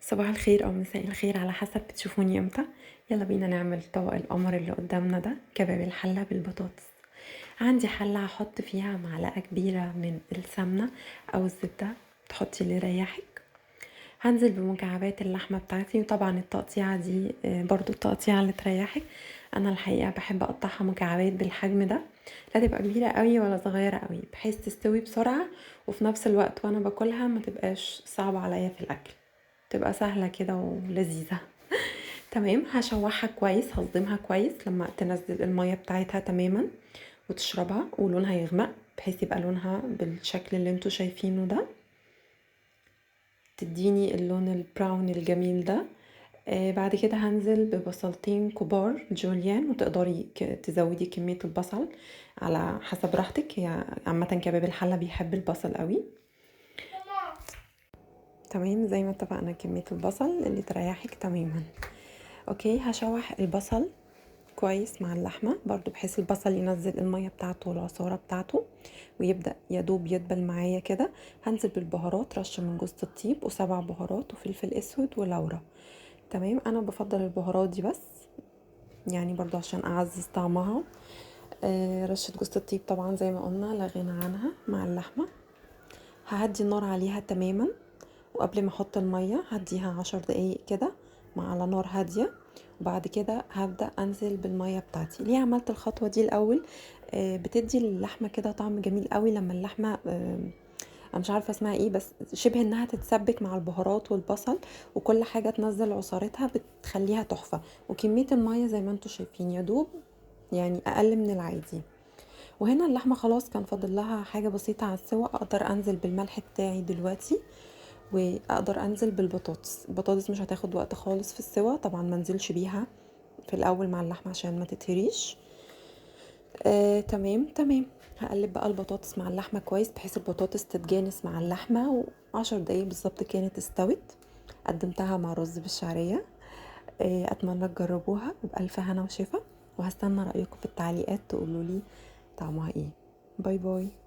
صباح الخير أو مساء الخير على حسب بتشوفوني امتى. يلا بينا نعمل طبق القمر اللي قدامنا ده، كباب الحلة بالبطاطس. عندي حلة هحط فيها معلقة كبيرة من السمنة أو الزبدة، تحطي اللي يريحك. هنزل بمكعبات اللحمة بتاعتي، وطبعا التقطيعة دي برضو التقطيعة اللي تريحك. أنا الحقيقة بحب أقطعها مكعبات بالحجم ده، لا تبقى كبيرة قوي ولا صغيرة قوي، بحيث تستوي بسرعة وفي نفس الوقت وأنا باكلها ما تبقاش صعبة عليا في الأكل، تبقى سهلة كده ولذيذة. تمام، هشوحها كويس، هصدمها كويس لما تنزل المية بتاعتها تماما وتشربها ولونها يغمق، بحيث يبقى لونها بالشكل اللي انتوا شايفينه ده، تديني اللون ال brown الجميل ده. بعد كده هنزل ببصلتين كبار جوليان، وتقدري تزودي كمية البصل على حسب راحتك، هي عامة كباب الحلة بيحب البصل قوي. تمام، زي ما اتفقنا كمية البصل اللي تريحك تماما. okay، هشوح البصل كويس مع اللحمة برضو، بحيث البصل ينزل المية بتاعته والعصارة بتاعته ويبدأ يدوب يدبل معايا كده. هنزل بالبهارات، رشة من جوز الطيب و7 بهارات وفلفل اسود ولورا. تمام، انا بفضل البهارات دي بس برضو عشان اعزز طعمها. رشة جوز الطيب طبعا زي ما قلنا لا غنى عنها مع اللحمة. ههدي النار عليها تماما، وقبل ما احط المية هديها 10 دقايق كده على نار هادية، وبعد كده هبدأ انزل بالمية بتاعتي. ليه عملت الخطوة دي الاول؟ بتدي اللحمة كده طعم جميل قوي لما اللحمة، انا مش عارفة اسمها ايه، بس شبه انها تتسبك مع البهارات والبصل وكل حاجة تنزل عصارتها، بتخليها تحفة. وكمية المية زي ما انتم شايفين يا دوب اقل من العادي. وهنا اللحمة خلاص كان فاضل لها حاجة بسيطة على السوا، اقدر انزل بالملح بتاعي دلوقتي، واقدر انزل بالبطاطس. البطاطس مش هتاخد وقت خالص في السوا، طبعا ما انزلش بيها في الاول مع اللحمة عشان ما تتهريش. تمام. هقلب بقى البطاطس مع اللحمة كويس بحيث البطاطس تتجانس مع اللحمة، و10 دقايق بالظبط كانت استوت. قدمتها مع رز بالشعرية. اتمنى تجربوها وبألف هنا وشفا، وهستنى رأيكم في التعليقات تقولوا لي طعمها ايه. bye bye.